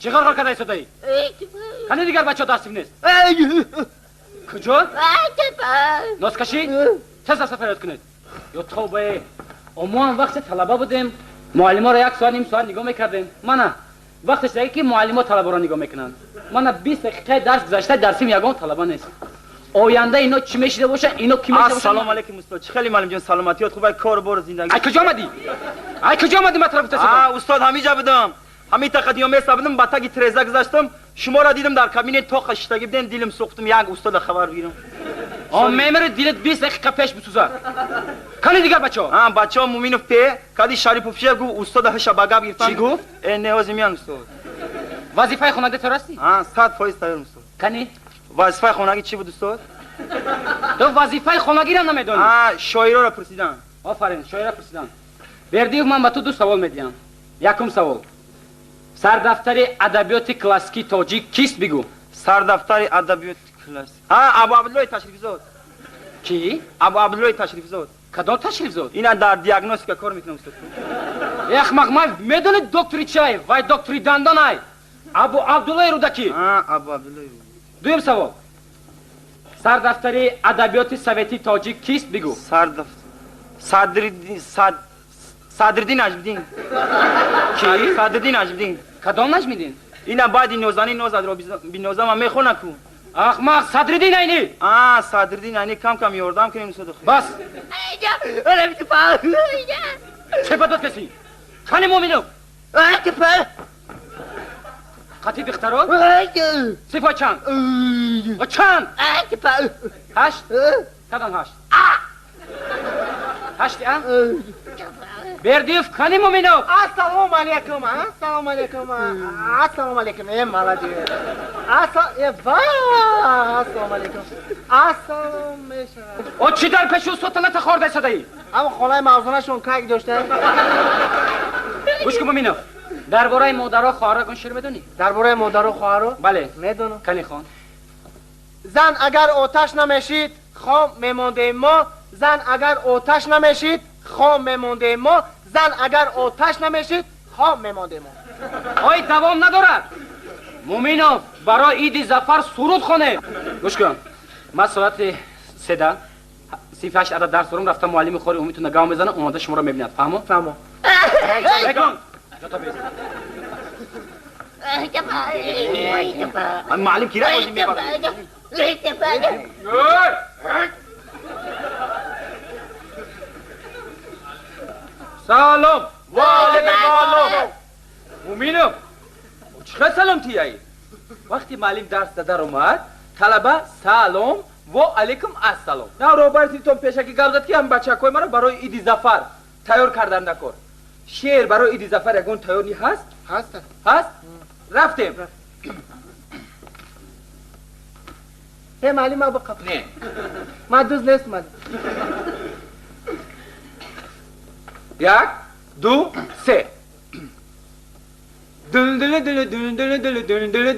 Чӣ ғарғар карда истодаӣ? Кани дигар бачаҳо дарсим нест? Куҷо? Носкашӣ? Тез рафта фарёд кунед. Ё тавбае, мо ҳам вақте талаба будем, муаллиморо як соат, ним соат нигоҳ мекардем. Мана вақтеш даги ки муаллимо талабаро нигоҳ мекунанд. Мана 20 дақиқаи дарс гузашта, дарсим ягон талаба нест. Оянда ино чӣ мешида бошанд, ино кӣ мешида бошанд? Ассалому алайкум устод. Чӣ хеле муаллим ҷон, саломатиёт хуб, кор бор зиндагӣ. Ай куҷо омадӣ? Ай куҷо омадӣ матра гуфта? А устод, ҳамиҷа будам. Ҳамин тақадиё места будам, ба таги треза гузаштам, шуморо дидам дар кабинет тоқа шиштагӣ будем, дилам сӯхтам, як устода хабар бигирам. Он мемири, дилат 20 дақиқа пеш бисӯзад. Кани дигар бачаҳо? А бачаҳо Муминов пе, кади Шарипов ше гуфт, устода ҳаша ба гап гирифтан. Чӣ гуфт? Э не, ҳозир меян устод. Вазифаи хонагӣ тайёр ҳастӣ? А 100% тайёрам устод. Кани? Вазифаи хонагӣ чӣ буд устод? Ту вазифаи хонагиро намедонӣ? А шоироро пурсидан. Офарин, шоиро пурсидан. Бердиев, ман ба ту ду савол медиҳам. Якум савол. Сардафтари адабиёти классикии тоҷик кист, бигӯ? Сардафтари адабиёти классик. А Абу Абдуллои Ташрифзод. Кӣ? Абу Абдуллои Ташрифзод. Кадом Ташрифзод? Ина дар диагностика кор мекунам устод. Ахмақ, ман медонӣ доктори чай, вай доктори дандонай. Абу Абдуллои Рӯдакӣ. А Абу Абдуллои. Дуюм савол. Сардафтари адабиёти советии тоҷик кист, бигӯ? Сардафтар Садриддин Садриддин Наҷмиддин. Кӣ? Садриддин Наҷмиддин. Кадом Наҷмиддин? Ина баъди нозани нозадро бинозама мехона ку. Ахмақ, Садриддин Айнӣ. А Садриддин Айнӣ, кам кам ёрдам кунем устод. Бас. Чӣ ба дод касӣ? Кани Муминов? Қати духтаро? Сифо чанд? Чанд? 8? Кадом 8? 8 а? Бердиев, кани Муминов? Ассалому алайкум, ассалому алайкум, ассалому алайкум. Э, молодец. Ассалому алайкум. Ассалом мешавад. О чӣ дар пеши устодта натахорда истодаӣ? Ама хонаи мавзунашон как дошта? Гӯш кун, Муминов. Дар бораи модаро хоҳаро ягон шеър медонӣ? Дар бораи модару хоҳаро? Бале. Медонам. Кани хон. Зан агар оташ намешид, хом мемондем мо. Зан агар оташ намешид, хом мемондем мо. Зан агар оташ намешид, хом мемондем мо. Ой, давом надорад. Муминов, барои иди Зафар суруд хонем. Гӯш кун. Ман соати 3:38 адад дарс дорам, рафта муаллими хори умумитон гав мезанам, омода шуморо мебинад. Фаҳмо? Фаҳмо. Бекон. Ҷото без. Муаллим кира бозӣ мебарад. Салом. Ва алайкум салом. Муминов, чӣ хел салом тияӣ? Вақти муаллим дарс дар омад, талаба салом ва алайкум ассалом. На роҳбари синфтон пешакӣ гап зад, ки ҳам бачакҳои маро барои иди Зафар тайёр кардан накор. Шеър барои иди Зафар ягон тайёрӣ ҳаст? Ҳаст. Ҳаст? Рафтем. Э, муаллим, ма бақаб. Не. Ма дуз нест, муаллим. 1, 2, 3. Dun dun dun dun dun dun dun dun dun dun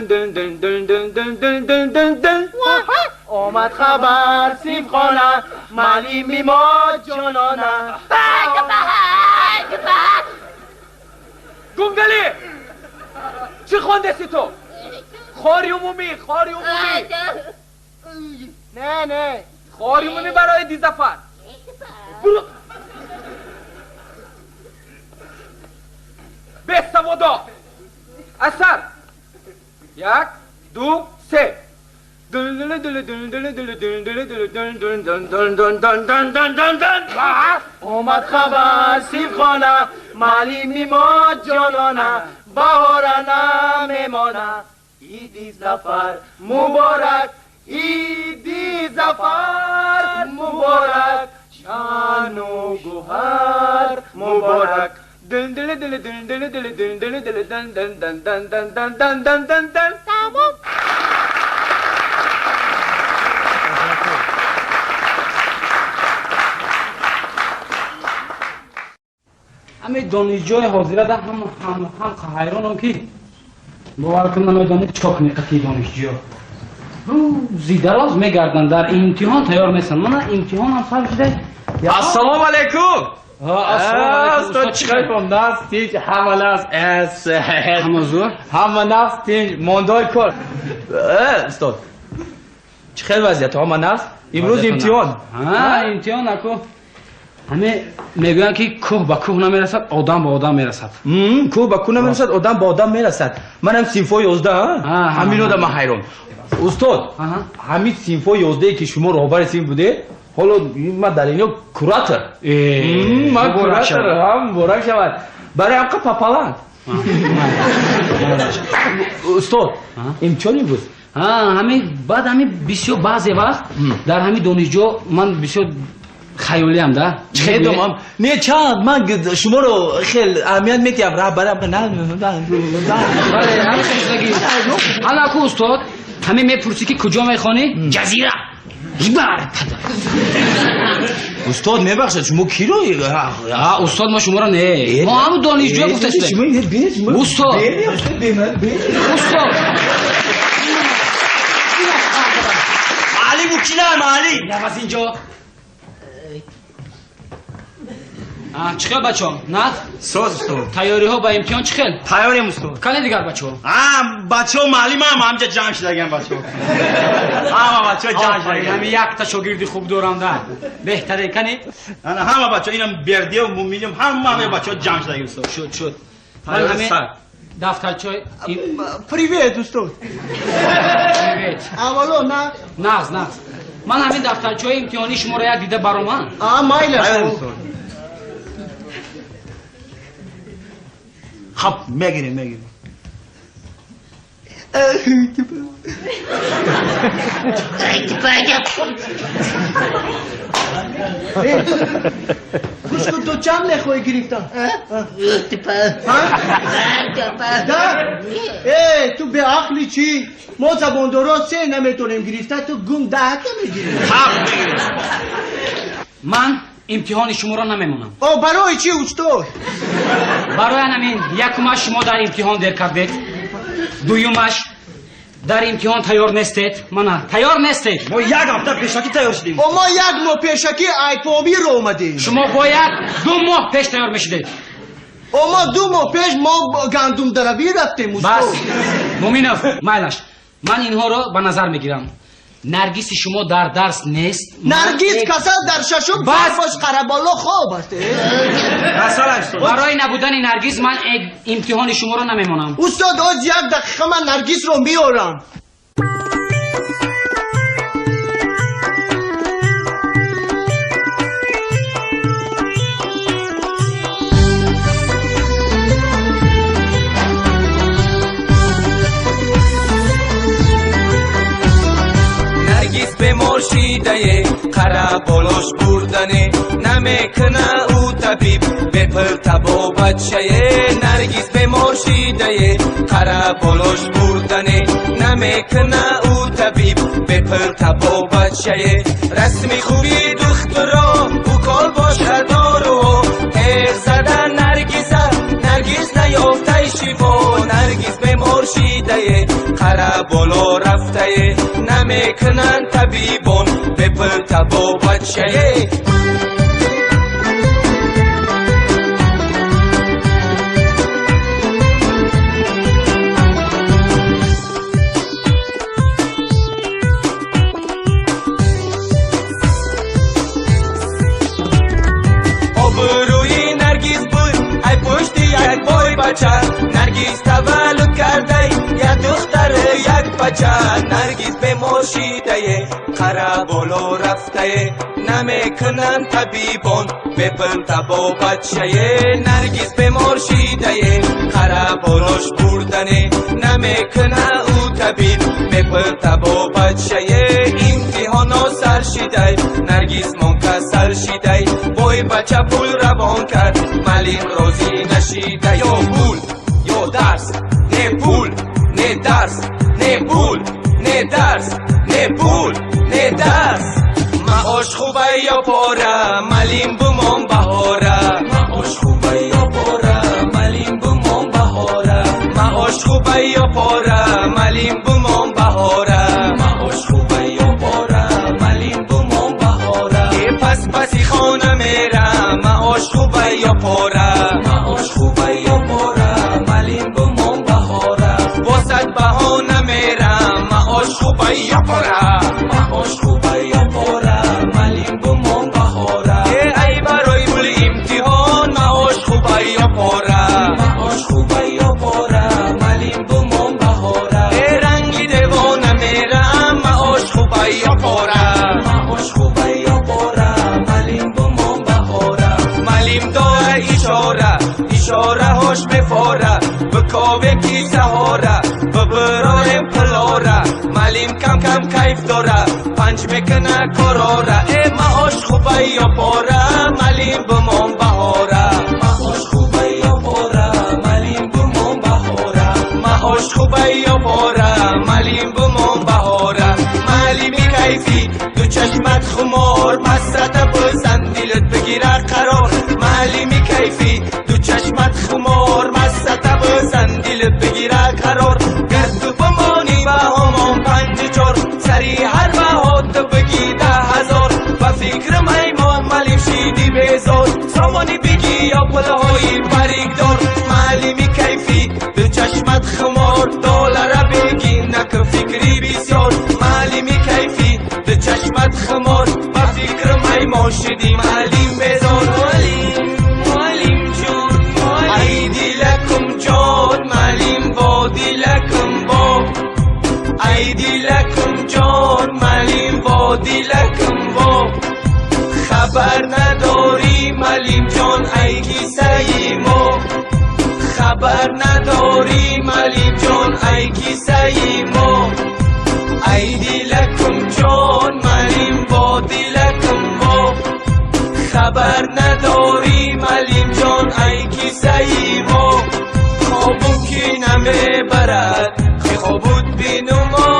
dun dun dun dun dun dun dun dun. Омад хабар синфхона, муаллими мо ҷонона. Гунгали! Чӣ хондеси ту? Хори умумӣ, хори умумӣ. Не, не. Хори умумӣ барои иди Зафар. Буру. Бесаводо. Асар. 1, 2, 3. Dun dun dun dun dun dun dun dun dun dun dun dun dun dun dun dun dun dun. Омад хабар синфхона, муаллими мо ҷонона, баҳора намемона. Иди Зафар муборак, иди Зафар муборак, шану гуҳар муборак. Dun dun dun dun dun dun dun dun dun dun dun dun dun dun dun dun dun dun dun. Тамом. Ҳамин донишҷои ҳозирада ҳам ҳайронам, ки Бовар кун, намедонед чикор кунед қатъи донишҷӯ. Рӯзи дароз мегарданд, дар имтиҳон тайёр нестанд. Мана имтиҳонам сар шуда. Ассалому алайкум. Ассалому алайкум. Устод, чӣ хел наст, тинҷ, ҳама наст, ҳама зӯр, ҳама наст, тинҷ, мондой кор. Устод, чӣ хел вазъият, ҳама наст? Имрӯз имтиҳон. Имтиҳон аку. Ҳаме мегӯянд ки кӯҳ ба кӯҳ намерасад, одам ба одам мерасад. Кӯҳ ба кӯҳ намерасад, одам ба одам мерасад. Манам синфои 11, ҳамин одам ман ҳайрон. Устод, ҳамин синфои 11 ки шумо роҳбари синф будед, ҳоло ман дар ино куратор. Ман куратор, ҳам муборак шавад. Барои ҳамқа папаланд. Устод, имтиҳон имрӯз? Ҳамин баъд ҳамин бисёр баъзе вақт дар ҳамин донишҷо ман бисёр хаёлиам да. Медонам. Не, чанд ман шуморо хел аҳамият медиҳам, раҳбарам. Бале, ҳамин хел. Ҳала ку устод, ҳамин мепурсӣ ки куҷо мехонӣ? Ҷазира. Ибар падар. Устод, мебахшед, шумо киро? Устод, мо шуморо не. Мо ҳамун донишҷӯ гуфта шудем. Устод. Устод. Али букинам, Али. Наваз инҷо. Чӣ хел бачаҳо? Над? Соз, устод. Тайёриҳо ба имтиҳон чӣ хел? Тайёрем, устод. Кане дигар бачаҳо? Бачаҳо маълимам, ҳамҷа ҷамъ шудаган бачаҳо. Ҳама бачаҳо ҷамъ шудаган. Ҳами якта шогирди хуб дорам да. Беҳтарин кане? Ана ҳама бачаҳо, инам Бердиев, Муминов, ҳама ҳама бачаҳо ҷамъ шудаган, устод. Шуд, шуд. Ман ҳамин дафтарчаи Привет, устод. Привет. Аввало на? Нағз, нағз. Ман ҳамин дафтарчаи имтиҳонии шуморо як дида баромам. Майла. Хаб, мегирем, мегирем. Гӯш кун, ту чанд мехоҳӣ гирифтан? Да? Ту беақли чӣ? Мо забондоро се наметонем гирифта, ту гум даҳта мегирӣ. Хаб, мегирем. Ман имтиҳони шуморо намемонам. Барои чӣ, устод? Барои ҳамин якумаш шумо дар имтиҳон дер кардед, дуюмаш дар имтиҳон тайёр нестед. Мана тайёр нестед. Мо як ҳафта пешакӣ тайёр шудем. Мо як моҳ пешакӣ айпобиро омадем. Шумо бояд 2 моҳ пеш тайёр мешудед. Мо 2 моҳ пеш мо гандумдаравӣ рафтем, устод. Бас, Муминов, майлаш. Ман инҳоро ба назар мегирам. Наргиси шумо дар дарс нест. Наргиз касал дар шашум бош қараболо хоб аст. Барои набудани Наргиз ман имтиҳони шуморо намемонам. Устод, оз як дақиқа ман Наргизро меорам. Бемор шидае, қара болош бурдане, намекуна ӯ табиб бепул табобатшае. Наргиз бемор шидае, қара болош бурдане, намекуна ӯ табиб бепул табобатшае. Расми хуби духтуро укол бошад дору, теғ зада Наргиза, Наргиз наёфтай шифо. Наргиз бемор шидае, қара боло рафтае, намекунанд табибон бепул табобатшае. Обрӯи Наргиз буд ай пушти як бой бача, Наргиз таваллуд кардай як духтар як бача. Наргиз бемор шидае, қара боло рафтае, намекунанд табибон бепул табобатшае. Наргиз бемор шидае, қара болош бурдане, намекуна ӯ табиб бепул табобатшае. Имтиҳоно сар шидай, Наргиз мон касал шидай, бой бача пул равон кард, маълим розӣ нашида. Ё пул, ё дарс, не пул, не дарс, не пул, не дарс, не пул, не дарс. Маош хуба ё пора, маълим бумон баҳора. Маош хуба ё пора, маълим бумон баҳора. Маош хуба ё пора. Малим бумон баҳора, маош хуба ё пора, малим бумон баҳора. Пас паси хона мерам, маош хуба ё пора, маош хуба ё пора, малим бумон баҳора. Босад баҳона мерам, маош хуба ё пора, маош хуба ё пора, малим бумон баҳора. Ай барои пули имтиҳон, маош хуба ё пора, маош хуба ё пора, малим бумон баҳора. Ранги девона мерам, маош хуба ё пора, маош хуба ё пора, малим бумон баҳора. Малим дора ишора, ишораҳош мефора, бикобем кисаҳора, бибирорем пулора. Малим кам кам кайф дора, панҷ мекуна корора. Э маош хуба ё пора, малим бумон баҳора, маош хуба ё пора, малим бумон баҳора, маош хуба ё пора, малим бумон баҳора. Малими кайфӣ ду чашмат хумор, масрата бизан дилат бигира қарор. Малими кайфӣ ду чашмат хумор, масрата бизан дилат бигира қарор. Гар ту бимонӣ ба ҳамон 5-4, сари ҳар баҳо ту бигӣ 10,000. Ба фикрам ай мо малим шиди безор, сомонӣ бигӣ ё пулҳои баригдор. Малими кайфӣ ду чашмат хумор, доллара бигӣ наку фикри бисёр. Малими кайфӣ ду чашмат хумор, ба фикрам ай мо шиди малим безор. Малим, малим ҷон, ай дилакум ҷон, малим бо дилакум бо, ай дилакум ҷон, малим бо дилакум бо. Хабар надорӣ малим ҷон, ай кисаи мо, хабар надорӣ малим ҷон, ай кисаи мо. Ай дилакум ҷон, малим бо дилакум бо, хабар надорӣ малим ҷон, ай кисаи мо. Хобум ки намебарад, хобуд бину мо,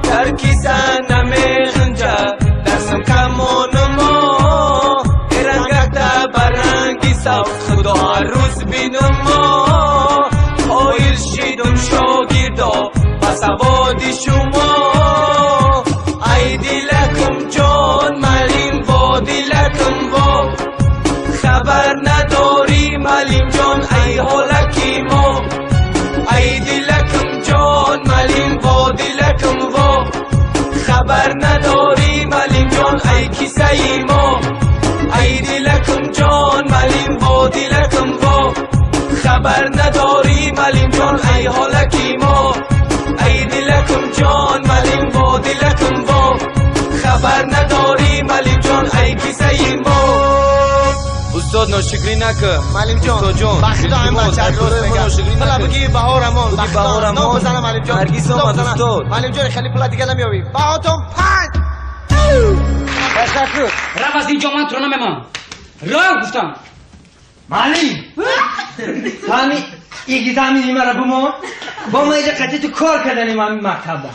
дар киса намеғунҷад, дарсам камону мо. Рангакта ба ранги сабз, худо ҳар рӯз бину мо. Қоил шидум шогирдо ба саводи шумо. Ай дилакум ҷон, малим бо дилакум бо, хабар надорӣ малим ҷон, ай ҳолаки мо. Ай дилакум ҷон, малим бо дилакум во, хабар надорӣ малим ҷон, ай кисаи мо. Ай дилакум ҷон, малим бо дилакум во, хабар надорӣ малим ҷон, ай ҳолаки мо. Ай дилакум ҷон, малим бо дилакум во, хабар надорӣ малим ҷон, ай кисаи мо. Устод ношукрӣ накун. Малим ҷон, Устод ба худо ҳам бача рост мегӯяд. Пула бигӣ баҳорамон, Бигӣ баҳорамон. Ном бизана малим ҷон. Наргиз омад, устод. Малим ҷон, хеле пула дига намеёбӣ. Баҳотон 5. Ташаккур. Рав аз инҷо, ман туро намемонам. Рав гуфтам. Малим. Ҳами игизами мара бумон. Бо ма иҷа қати ту кор карданем ҳами мактабда.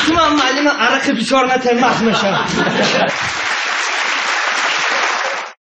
Туман малима арақи бисёр натен мах мешавад.